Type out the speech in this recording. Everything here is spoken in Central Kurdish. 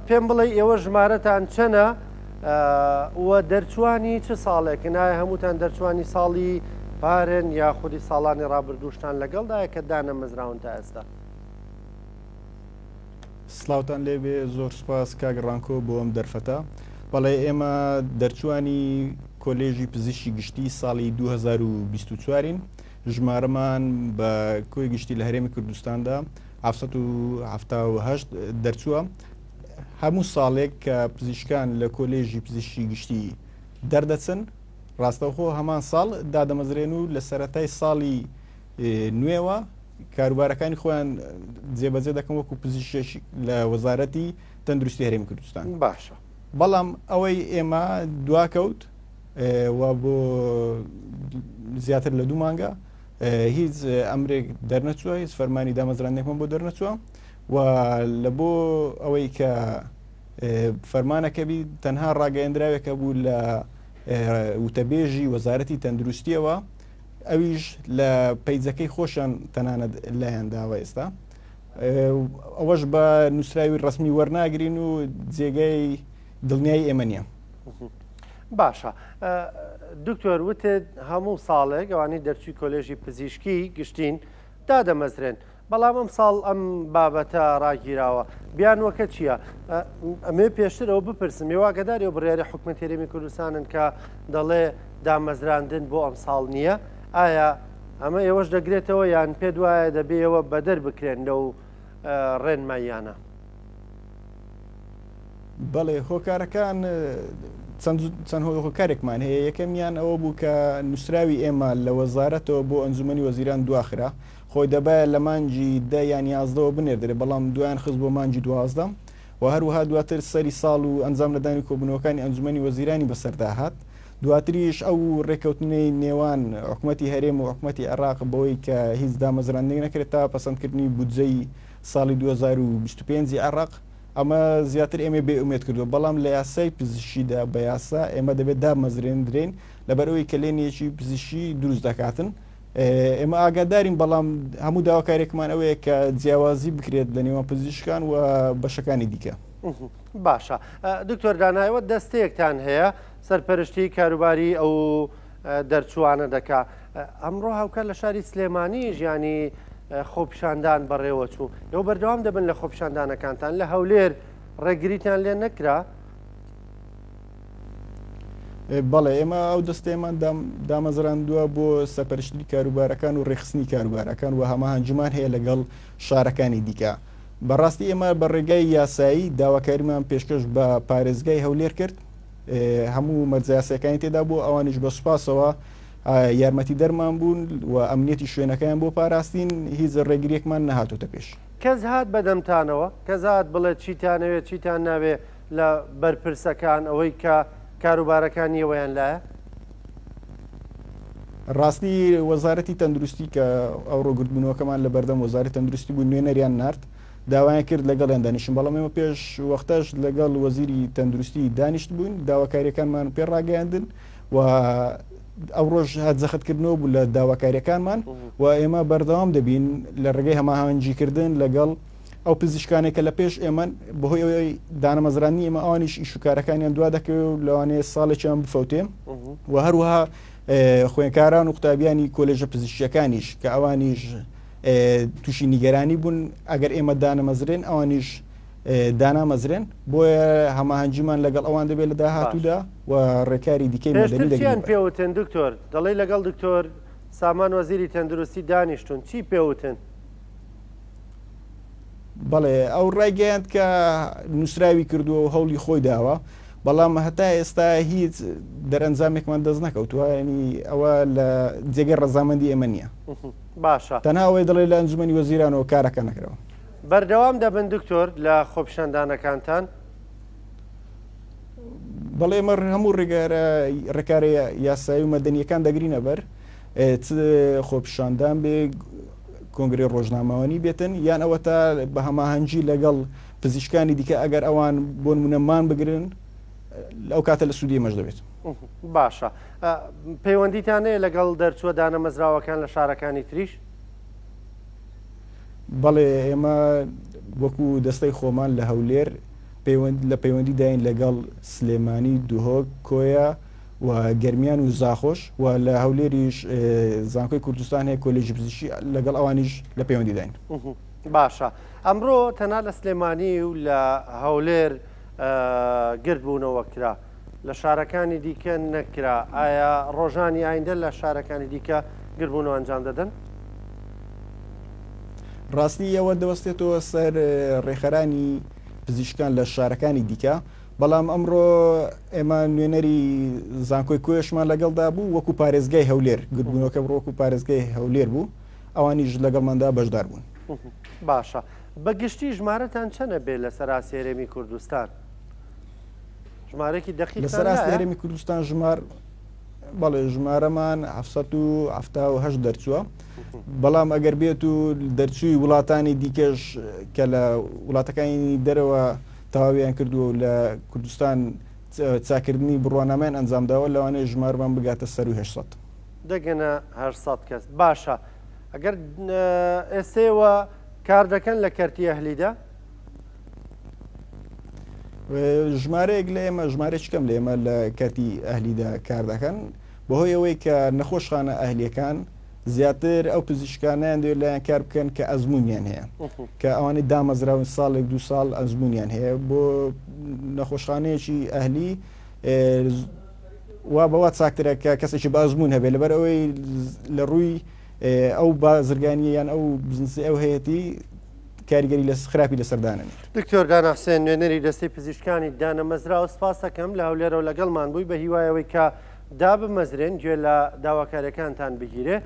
پێم بڵێ ئێوە ژمارەتان چەنە و دەرچوانی چ ساڵێکن؟ ئایا هەمووتان دەرچوانی ساڵی پارن یاخودی ساڵانی ڕابردووشتان لەگەڵدایە کە دانەمەزراون تا ئێستا؟ سڵاوتان لێبێ زۆر سوپاس کاک ڕانکۆ بۆ ئەم دەرفەتە. بەڵێ ئێمە دەرچوانی کۆلێژی پزیشکی گشتی ساڵی 2024ین ژمارەمان بە کۆی گشتی لە هەرێمی کوردستاندا 778 دەرچووە هەموو ساڵێک کە پزیشکان لە کۆلێژی پزیشکی گشتی دەردەچن ڕاستەوخۆ هەمان ساڵ دادەمەزرێن و لە سەرەتای ساڵی نوێوە کاروبارەکانی خۆیان جێبەجێ دەکەن وەکو پزیشکێک لە وەزارەتی تەندروستی هەرێمی کوردستان باشە بەڵام ئەوەی ئێمە دواکەوت و بۆ زیاتر لە دوو مانگە هیچ ئەمرێک دەرنەچووە هیچ فەرمانی دامەزراندنێکمان بۆ دەرنەچووە و لە بۆ ئەوەی کە فەرمانەکە بی تەنها ڕاگەیەندراوێکە بوو لە وتەبێژی وەزارەتی تەندروستیەوە ئەویش لە پەیجەکەی خۆشیان تەنانەت لایان داوە ئێستا ئەوەش بە نووسراوی ڕسمی وەرناگرین و جێگەی دڵنیای ئێمە نییە. باشە دکتۆر وتت هەموو ساڵێک ئەوانەی دەرچووی کۆلێژی پزیشکی گشتین دادەمەزرێن بەڵام ئەمساڵ ئەم بابەتە ڕاگیراوە، بیانووەکە چییە؟ ئەمەوێ پێشتر ئەوە بپرسم، ئێوە ئاگاداری ئەو بڕیارەی حکومەتی هەرێمی کوردستانن کە دەڵێ دامەزراندن بۆ ئەمساڵ نییە؟ ئایا ئەمە ئێوەش دەگرێتەوە یان پێت وایە دەبێ ئێوە بەدەر بکرێن لەو ڕێنماییانە؟ بەڵێ هۆکارەکان چەند هۆکارێکمان هەیە یەکەمیان ئەوە بوو کە نووسراوی ئێمە لە وەزارەتەوە بۆ ئەنجومەنی وەزیران دواخرا خۆی دەبایە لە مانگی دە یان یازدەوە بنێردرێ بەڵام دوایان خست بۆ مانگی 12 و هەروەها دواتر سەری ساڵ و ئەنجام نەدانی کۆبوونەوەکانی ئەنجومەنی وەزیرانی بەسەردا هات دواتریش ئەو ڕێککەوتنەی نێوان حکومەتی هەرێم و حکومەتی عێراق بەوەی کە هیچ دامەزراندنێک نەکرێت تا پەسەندکردنی بودجەی ساڵی 2025 عێراق ئەمە زیاتر ئێمەی بێ ئومێد کردووە بەڵام لە یاسای پزیشکیدا بە یاسا ئێمە دەبێت دامەزرێندرێین لەبەرئەوەی کەلێنێکی پزیشکی دروست دەکاتن ئێمە ئاگادارین بەڵام هەموو داواکاریەکمان ئەوەیە کە جیاوازی بکرێت لە نێوان پزیشکان و بەشەکانی دیکە. باشە دکتۆر دانایەوە دەستەیەکتان هەیە سەرپەرشتی کاروباری ئەو دەرچووانە دەکا ئەمڕۆ هاوکات لە شاری سلێمانی ژیانی خۆپیشاندان بەڕێوەچوو ئێوە بەردەوام دەبن لە خۆپیشاندانەکانتان لە هەولێر ڕێگریتان لێ نەکرا؟ بەڵێ ئێمە ئەو دەستەیەمان دامەزراندووە بۆ سەپەرشتی کاروبارەکان و ڕێکخستنی کاروبارەکان و هەماهەنگیمان هەیە لەگەڵ شارەکانی دیکە. بەڕاستی ئێمە بە ڕێگای یاسایی داواکاریمان پێشکەش بە پارێزگای هەولێر کرد هەموو مەرجە یاسایەکانی تێدا بوو ئەوانیش بە سوپاسەوە یارمەتی دەرمان بوون و ئەمنیەتی شوێنەکەیان بۆ پاراستین هیچ ڕێگریەکمان نەهاتۆتە پێش. کەس هات بەدەمتانەوە؟ کەس هات بڵێ چیتانەوێ چیتان ناوێ لە بەرپرسەکان ئەوەی کە کاروبارەکانی ئێوەیان لایە؟ ڕاستی وەزارەتی تەندروستی کە ئەوڕۆ گردبوونەوەکەمان لە بەردەم وەزارەتی تەندروستی بوو نوێنەریان نارد داوایان کرد لەگەڵیان دانیشن بەڵام ئێمە پێش وەختەش لەگەڵ وەزیری تەندروستی دانیشت بووین داواکاریەکانمان پێ ڕاگەیاندن و ئەو ڕۆژ جەختکردنەوە بوو لە داواکاریەکانمان و ئێمە بەردەوام دەبین لە ڕێگەی هەماهەنگیکردن لەگەڵ ئەو پزیشکانەی کە لە پێش ئێمەن بەهۆی ئەوەی دانەمەزراندنی ئێمە ئەوانیش ئیش و کارەکانیان دوا دەکەوێ و لەوانەیە ساڵێکیان بفەوتێ و هەروەها خوێنکاران و قوتابیانی کۆلێژە پزیشکیەکانیش کە ئەوانیش تووشی نیگەرانی بوون ئەگەر ئێمە دانەمەزرێن ئەوانیش دانامەزرێن بۆیە هەماهەنگیمان لەگەڵ ئەوان دەبێت لە داهاتوودا و ڕێکاری دیکەی مەدەنی پێشتر چیان پێوتن دکتۆر دەڵێی لەگەڵ دکتۆر سامان وەزیری تەندروستی دانیشتون چی پێوتن؟ بەڵێ ئەو ڕایگەیاند کە نووسراوی کردووە و هەوڵی خۆی داوە بەڵام هەتا ئێستا هیچ دەرەنجامێکمان دەست نەکەوتووە ینی ئەوە لە جێگەی ڕەزامەندی ئێمە نییە باشە تەنها ئەوەی دەڵێ لە ئەنجومەنی وەزیرانەوە کارەکە نەکراوە. بەردەوام دەبن دکتۆر لە خۆپیشاندانەکانتان؟ بەڵێ ئێمە هەموو ڕێکارە یاسایی و مەدەنیەکان دەگرینە بەر چ خۆپیشاندان بێ کۆنگرەی ڕۆژنامەوانی بێتن یان ئەوەتا بە هەماهەنگی لەگەڵ پزیشکانی دیکە ئەگەر ئەوان بۆ نمونە مان بگرن ئەو کاتە لە سوودی ئێمەش دەبێت. باشە پەیوەندیتان هەیە لەگەڵ دەرچووە دانەمەزراوەکان لە شارەکانی تریش؟ بەڵێ ئێمە وەکو دەستەی خۆمان لە هەولێر. لە پەیوەندیداین لەگەڵ سلێمانی، دهۆک، کۆیە و گەرمیان و زاخۆش و لە هەولێریش زانکۆی کوردستان هەیە کۆلێژی پزیشکی لەگەڵ ئەوانیش لە پەیوەندیداین. باشە ئەمڕۆ تەنها لە سلێمانی و لە هەولێر گردبوونەوە کرا لە شارەکانی دیکە نەکرا ئایا ڕۆژانی ئایندە لە شارەکانی دیکە گردبوونەوە ئەنجام دەدەن؟ ڕاستی ئەوە دەوەستێتەوە سەر ڕێکخەرانی پزیشکان لە شارەکانی دیکە، بەڵام ئەمڕۆ ئێمە نوێنەری زانکۆی کۆیەشمان لەگەڵدا بوو وەکو پارێزگای هەولێر گردبوونەوەکە وەکو پارێزگای هەولێر بوو ئەوانیش لەگەڵماندا بەشدار بوون. باشە بە گشتی ژمارەتان چەنە بێ لەسەر ئاستی هەرێمی کوردستان؟ ژمارەێکی دەقیقتان لەسەر ئاستی هەرێمی کوردستان ژمار بەڵێ ژمارەمان 778 دەرچووە بەڵام ئەگەر بێت و دەرچووی وڵاتانی دیکەش کە لە وڵاتەکانی دەرەوە تەواویان کردووە و لە کوردستان چاکردنی بڕوانامەیان ئەنجامداوە لەوانەیە ژمارمان بگاتە سەروی 800. دەگەنە 800 کەس باشە ئەگەر ئێستێوە کار دەکەن لە کەرتی ئەهلیدا؟ ژمارەیەک لە ئێمە ژمارەیەکی کەم لە ئێمە لە کەرتی ئەهلیدا کار دەکەن بەهۆی ئەوەی کە نەخۆشخانە ئەهلیەکان زیاتر ئەو پزیشکانیان دەوێت لایەن کار بکەن کە ئەزمونیان هەیە کە ئەوانەی دامەزراون ساڵێک دو ساڵ ئەزمونیان هەیە بۆ نەخۆشخانەیەکی ئەهلی وا بەوە چاکترە کە کەسێکی بە ئەزمون هەبێت لەبەر ئەوەی لە ڕووی ئەو بازرگانی یان ئەو بزنسی ئەو هەیەتی کاریگەری لە خراپی لەسەر دانەنێت. دکتۆر دانا حسێن نوێنەری دەستەی پزیشکانی دانەمەزراو سپاست دەکەم لە هەولێرەوە لەگەڵمان بووی بە هیوای ئەوەی کە دابمەزرێن گوێ لە داواکاریەکانتان بگیرێ.